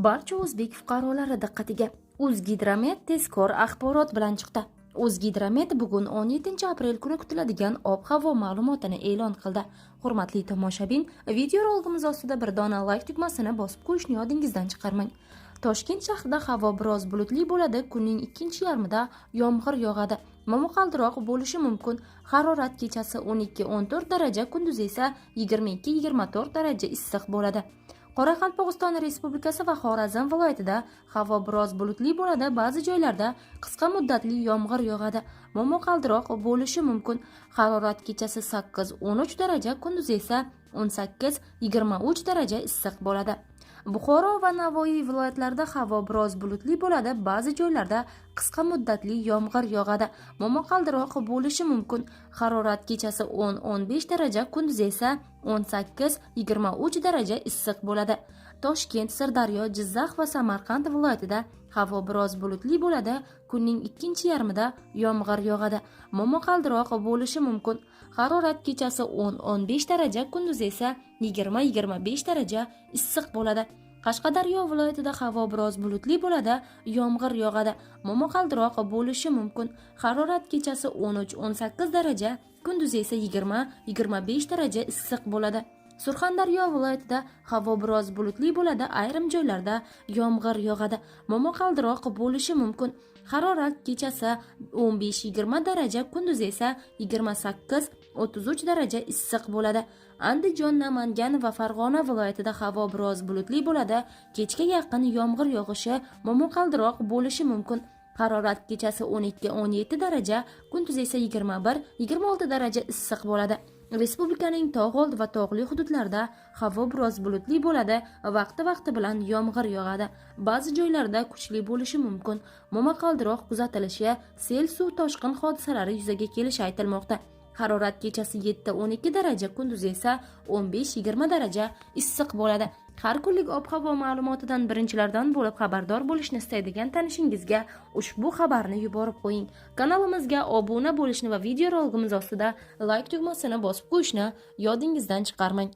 Barcha o'zbek fuqarolari diqqatiga! O'zgidromet tezkor axborot bilan chiqdi. O'zgidromet bugun 17-aprel kuni kutiladigan ob-havo ma'lumotini e'lon qildi. Hurmatli tomoshabin, videorolikimiz ostida bir dona like tugmasini bosib qo'yishni yodingizdan chiqarmang. Toshkent shahrida havo biroz bulutli bo'ladi, kunning ikkinchi yarmida yomg'ir yog'adi. Momaqaldiroq bo'lishi mumkin. Harorat kechasi 12-14 daraja, kunduz esa 22-24 daraja issiq bo'ladi. Qoraqalpog'iston Respublikasi va Xorazm viloyatida havo biroz bulutli bo'ladi, ba'zi joylarda qisqa muddatli yomg'ir yog'adi. Momaqaldiroq bo'lishi mumkin. Harorat kechasi 8-13 daraja, kunduz esa 18-23 daraja issiq bo'ladi. Buxoro va Navoiy viloyatlarida havo biroz bulutli bo'ladi, ba'zi joylarda qisqa muddatli yomg'ir yog'adi. Momaqaldiroq bo'lishi mumkin. Harorat kechasi 10-15 daraja, kunduz esa 18-23 daraja issiq bo'ladi. Toshkent, Sirdaryo, Jizzax va Samarqand viloyatida havo biroz bulutli bo'ladi, kunning ikkinchi yarmida yomg'ir yog'adi. Momaqaldiroq bo'lishi mumkin. Harorat kechasi 10-15 daraja, kunduz esa 20-25 daraja issiq bo'ladi. Qashqadaryo viloyatida havo biroz bulutli bo'ladi, yomg'ir yog'adi. Momaqaldiroq bo'lishi mumkin. Harorat kechasi 13-18 daraja, kunduz esa 20-25 daraja issiq bo'ladi. Surxondaryo viloyatida havo biroz bulutli bo'ladi, ayrim joylarda yomg'ir yog'adi. Momaqaldiroq bo'lishi mumkin. Harorat kechasi 15-20 daraja, kunduz esa 28-33 daraja issiq bo'ladi. Andijon, Namangan va Farg'ona viloyatida havo biroz bulutli bo'ladi, kechga yaqin yomg'ir yog'ishi, momaqaldiroq bo'lishi mumkin. Harorat kechasi 12-17 daraja, kunduz esa 21-26 daraja issiq bo'ladi. Respublikaning tog' oldi va tog'li hududlarida havo biroz bulutli bo'ladi, vaqti-vaqti bilan yomg'ir yog'adi. Ba'zi joylarda kuchli bo'lishi mumkin. Momaqaldiroq kuzatilishi, sel suv toshqin hodisalari yuzaga kelishi aytilmoqda. Harorat kechasi 7-12 daraja, kunduz esa 15-20 daraja issiq bo'ladi. Har kunlik ob-havo ma'lumotidan birinchilardan bo'lib xabardor bo'lishni istaydigan tanishingizga ushbu xabarni yuborib qo'ying. Kanalimizga obuna bo'lishni va videorolikimiz ostida like tugmasini bosib qo'yishni yodingizdan chiqarmang.